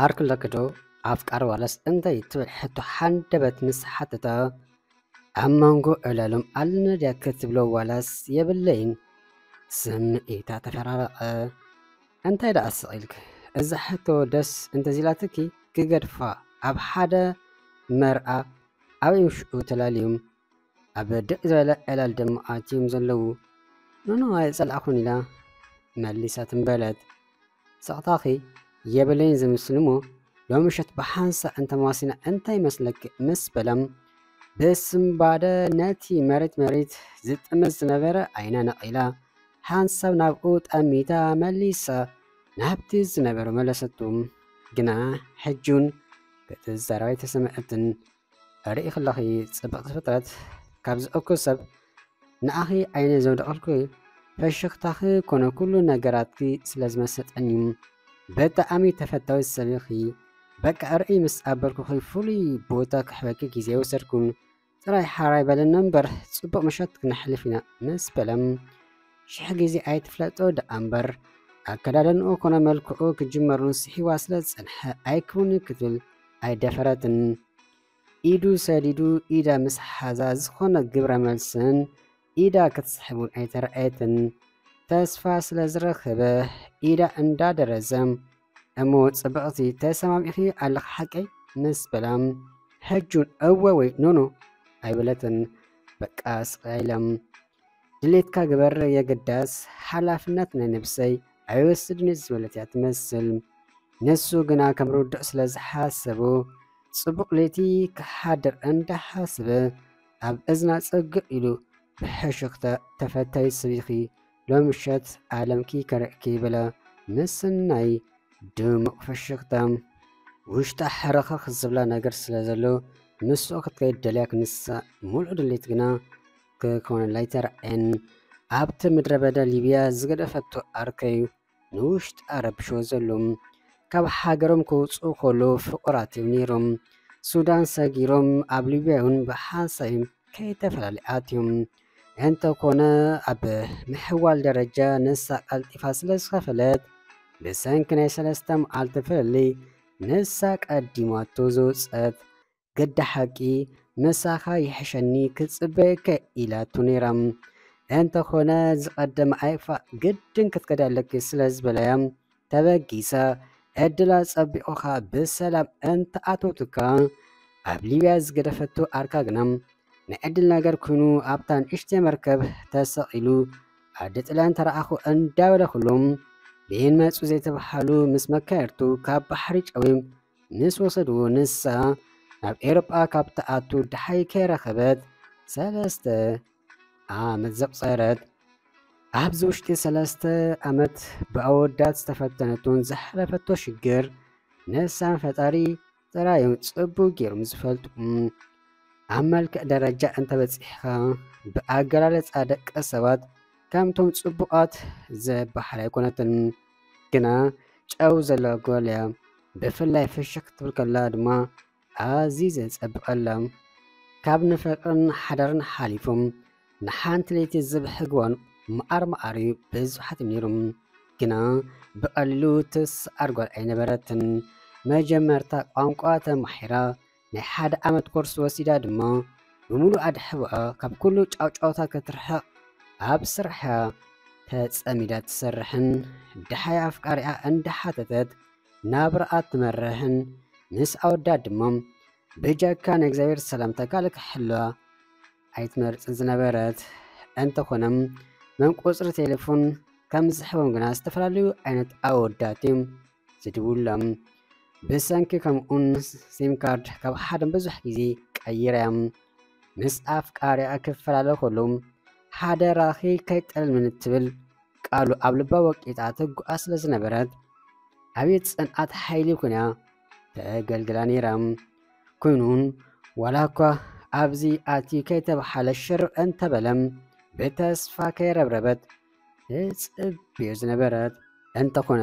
ኣርክለክዶ ኣፍቃሪ ዋላስ እንታይ ትብል ሕቶ ሓንደበት ምስ ሓተታ፣ ኣብ መንጎ ዕላሎም ኣለና ድያ ክትብሎ ዋላስ የብለይን ስምዒታ ተፈራረቐ። እንታይ ደኣ ስቕ ኢልክ? እዛ ሕቶ ደስ እንተዚላትኪ ክገድፋ ኣብ ሓደ መርኣ ኣበይ ምሽኡ ተላልዮም ኣብ ድቕ ዝበለ ዕላል ድማ ኣትዮም ዘለዉ። ኖኖ ኣይጸላእኹን ኢላ መሊሳ ትንበለት። ስቕታኺ የብለይን ዝምስል እሞ ሎሚ ምሸት ብሓንሳእ እንተማሲና እንታይ ይመስለኪ ምስ በለም ብስምባደ ነቲ መሬት መሬት ዝጥምት ዝነበረ ዓይና ነቒላ ሓንሳብ ናብኡ ጠሚታ መሊሳ ናብቲ ዝነበሩ መለሰቱ። ግና ሕጂ እውን ክትዛረብ ኣይተሰምዐትን። ርኢኺ ኣለኺ ጽብቕቲ ፍጥረት፣ ካብዚ እኩል ሰብ ንኣኺ ዓይነ ዘውደቐልኩ ፈሽኽታኺ ኮነ ኩሉ ነገራትኪ ስለ ዝመሰጠኒ እዩ። ብጣዕሚ ተፈታዊት ሰብ ኢኺ። በቃ ርኢ ምስ ኣበልኩኺ ፍሉይ ቦታ ክሕበኪ ግዜ ኣይወሰድኩን። ጥራይ ሓራይ በለኒ እምበር ጽቡቕ ምሸት ክነሕልፍ ኢና ምስ በለ ሽሕ ግዜ ኣይትፍለጦ ደኣ እምበር ኣከዳድንኡ ኮነ መልክዑ ክጅመሩን ስሒዋ ስለ ዝጸንሐ ኣይክውን'ዩ ክትብል ኣይደፈረትን። ኢዱ ሰዲዱ ኢዳ ምስ ሓዛ ዝኾነ ግብረ መልስን ኢዳ ክትስሕብ እውን ኣይተረኣየትን። ተስፋ ስለ ዝረኸበ ኢዳ እንዳደረዘ እሞ ጽብቕቲ ተሰማሚዕኺ ኣለኺ ሓቀይ ምስ በላ ሕጂ እውን እወ ወይ ኖኖ ኣይበለትን። በቃ ስቕ ኢላ ድሌትካ ግበር የግዳስ ሓላፍነት ናይ ነብሰይ ኣይወስድን እየ ዝበለት እያ ትመስል። ንሱ ግና ከም ርዱእ ስለ ዝሓሰቦ ጽቡቕ ለይቲ ክሓድር እንዳሓሰበ ኣብ እዝና ጽግዕ ኢሉ ብሕሽኽታ ተፈታዊት ሰብ ኢኺ ሎምሸት ዓለምኪ ከርእኪ በለ ምስናይ ድሙቕ ፍሽኽታ። ውሽጣ ሕርኽርኽ ዝብላ ነገር ስለ ዘሎ ምስኡ ክትከይድ ደልያ ክንሳ ምሉእ ድሌት ግና ክኾነላ ኣይተራእየን። ኣብቲ ምድረ በዳ ሊብያ ዝገደፈቶ ኣርከዩ ንውሽጣ ረብሽዎ ዘሎ። ካብ ሃገሮም ክውፅኡ ከሎ ፍቑራት እዮም ነይሮም። ሱዳን ሰጊሮም ኣብ ሊብያ እውን ብሓንሳብ እዮም ከይተፈላለዩ ኣትዮም። እንተኾነ ኣብ ምሕዋል ደረጃ ንሳ ቀልጢፋ ስለ ዝኸፈለት ብሰንኪ ናይ ሰለስተ መዓልቲ ፍልልይ ንሳ ቀዲማቶ ዝወፀት ግዳ ሓቂ ምሳኻ ይሕሸኒ ክጽበየከ ኢላቱ ነይራ። እንተኾነ ዝቐደመ ኣይፋእ ግድን ክትከዲ ኣለኪ ስለ ዝበለያ ተበጊሳ ዕድላ ጸቢቑኻ ብሰላም እንተኣተወትካ ኣብ ሊብያ ዝገደፈቶ ኣርካ ግና ናይ ዕድል ነገር ኮይኑ ኣብታ ንእሽተይ መርከብ ተሰቒሉ ኣደ ጥልያን ተረኣኹ እንዳበለ ኩሎም ብየን መጹ ዘይተባሃሉ ምስ መካየድቱ ካብ ባሕሪ ጨውዮም ምስ ወሰድዎ ንሳ ናብ ኤውሮጳ ካብ ትኣቱ ደሓይ ከይረኸበት ሰለስተ ዓመት ዘቑጸረት። ኣብዚ ውሽጢ ሰለስተ ዓመት ብኣወዳት ዝተፈተነቱን ዘሕለፈቶ ሽግር ንሳን ፈጣሪ ጥራይ እዮም ጽቡቕ ገይሮም ዝፈልጡ። ኣብ መልክዕ ደረጃ እንተበጺሕኻ ብኣገላልጻ ደቂ ሰባት ከምቶም ጽቡቓት ዝበሃል ኣይኮነትን። ግና ጨው ዘለዋ ጓል እያ። ብፍላይ ፍሽኽ ክትብል ከላ ድማ ኣዝዩ ዘጸብቐላ። ካብ ንፍቕርን ሓዳርን ሓሊፎም ንሓንቲ ለይቲ ዝብሕግዋን መዓር መዓር እዩ ብዙሓት እዮም ነይሮም። ግና ብቐሊሉ ትስዓር ጓል ኣይነበረትን። መጀመርታ ቋንቋ ተማሒራ ናይ ሓደ ዓመት ኮርስ ወሲዳ ድማ ብምሉእ ኣድሕቦኣ ካብ ኩሉ ጫውጫውታ ክትርሕቕ ኣብ ስራሕያ ተጸሚዳ ትሰርሕን ደሓይ ኣፍቃሪኣ እንዳሓተተት ናብራኣ ትመርሕን ምስ ኣወዳት ድማ ብጀካ ንእግዚኣብሔር ሰላምታ ካልእ ክሕልዋ ኣይትመርጽን ዝነበረት። እንተኾነ መን ቁጽሪ ቴሌፎን ከም ዝሕቦም ግና ዝተፈላለዩ ዓይነት ኣወዳት እዮም ዝድውሎም። ብሰንኪ ከምኡን ሲም ካርድ ካብ ሓደ ብዙሕ ግዜ ቀይራ እያ። ምስ ኣፍቃሪኣ ክፈላለ ከሎ ሓደራኺ ከይጠልምኒ ትብል ቃሉ ኣብ ልባ ወቂጣ ትጓ ስለ ዝነበረት ኣብየት ጽንዓት ሓይሊ ኮይና ተገልግላ ነይራ። ኮይኑ እውን ዋላ እኳ ኣብዚ ኣትዩ ከይተባሓለ ሽር እንተበለ ብተስፋ ከይረብረበት ትጽብዮ ዝነበረት እንተኾነ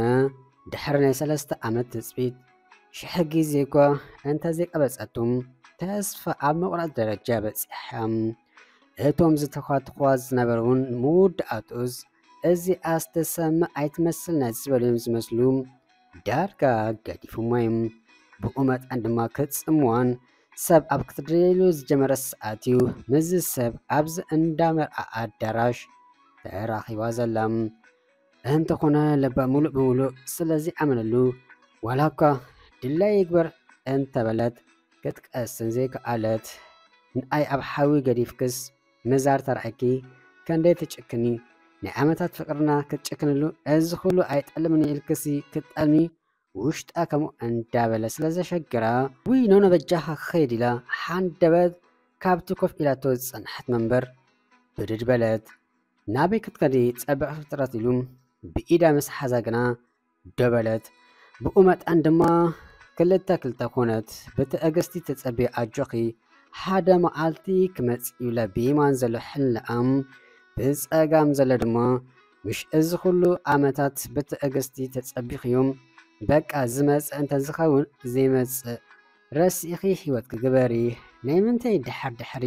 ድሕሪ ናይ ሰለስተ ዓመት ትጽቢት ሽሕ ግዜ እኳ እንተዘይቀበጸቱ ተስፋ ኣብ መቑረጽ ደረጃ በጺሓ። እቶም ዝተኳትኳ ዝነበሩ እውን መወዳእትኡስ እዚኣስ ትሰምዕ ኣይትመስል ናይ ዝበሉ እዮም ዝመስሉ። ዳርጋ ገዲፎሞ እዮም። ብኡ መጠን ድማ ክትጽምዋን ሰብ ኣብ ክትደልየሉ ዝጀመረ ሰዓት እዩ ምስዚ ሰብ ኣብዚ እንዳ መርዓ ኣዳራሽ ተራኺባ ዘላ። እንተኾነ ልባ ሙሉእ ብሙሉእ ስለ ዘይኣመነሉ ዋላ እኳ ድላይ ይግበር እንተበለት ክትቀስን ዘይከኣለት። ንኣይ ኣብ ሓዊ ገዲፍክስ ምዛር ተራእኪ ከንደይ ትጭክኒ። ናይ ዓመታት ፍቅርና ክትጭክንሉ እዚ ኩሉ ኣይጠልምን ኢልክሲ ክትጠልሚ ውሽጣ ከምኡ እንዳበለ ስለ ዘሸግራ ውይ ኖኖ በጃኻ ክኸይድ ኢላ ሓንደበት ካብቲ ኮፍ ኢላቶ ዝጸንሐት መንበር ብድድ በለት። ናበይ ክትከዲ ጸብዕ ፍጥረት ኢሉ ብኢዳ ምስ ሓዛ ግና ደበለት። ብኡ መጠን ድማ ክልተ ክልተ ኮነት። ብትዕግስቲ ተጸቢ ኣጆኺ ሓደ መዓልቲ ክመጽእ ይብላ ብየማን ዘሎ ሕልናኣም ብጸጋም ዘሎ ድማ ምሽ እዚ ኩሉ ዓመታት ብትዕግስቲ ተጸቢኽዮም በቃ ዝመጽእ እንተዝኸውን ዘይመጽእ ረሲእኺ ህይወት ክግበሪ ናይ ምንታይ ድሓር ድሕሪ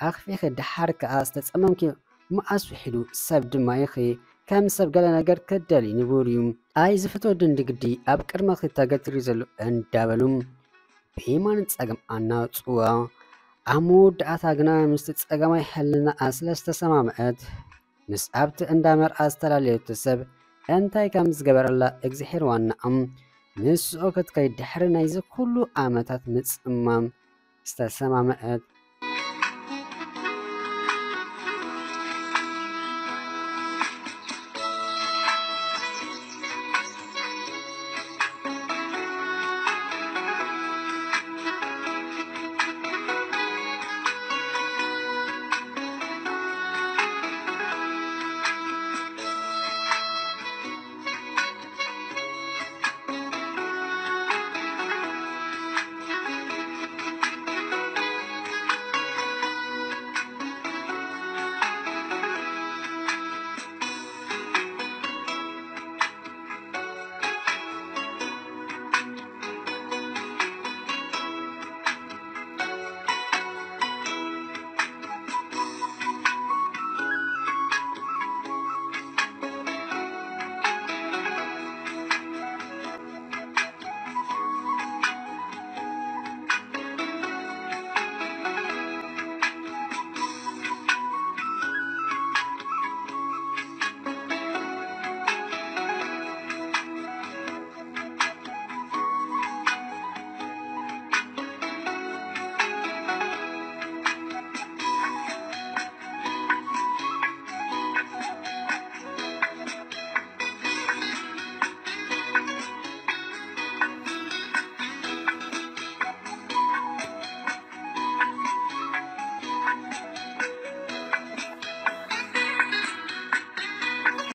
ኣኽፊኺ ድሓር ከኣ ዝተጸመምኪ መኣስ ውሒዱ ሰብ ድማ ኢኺ ከም ሰብ ገለ ነገር ክደሊ ንቡር እዩ። ኣይ ዝፈትወ ድንዲ ግዲ ኣብ ቅድመ ክተገትሪ ዘሎ እንዳበሉ ብየማን ጸገም ኣናውጽዋ። ኣብ መወዳእታ ግና ምስቲ ጸገማይ ሕልናኣ ስለ ዝተሰማምዐት ምስ ኣብቲ እንዳ መርዓ ዝተላለየቶ ሰብ እንታይ ከም ዝገበረላ እግዚኣብሔር ዋናኦም ንስኦ ክትከይድ ድሕሪ ናይዚ ኩሉ ዓመታት ምጽማም ዝተሰማምዐት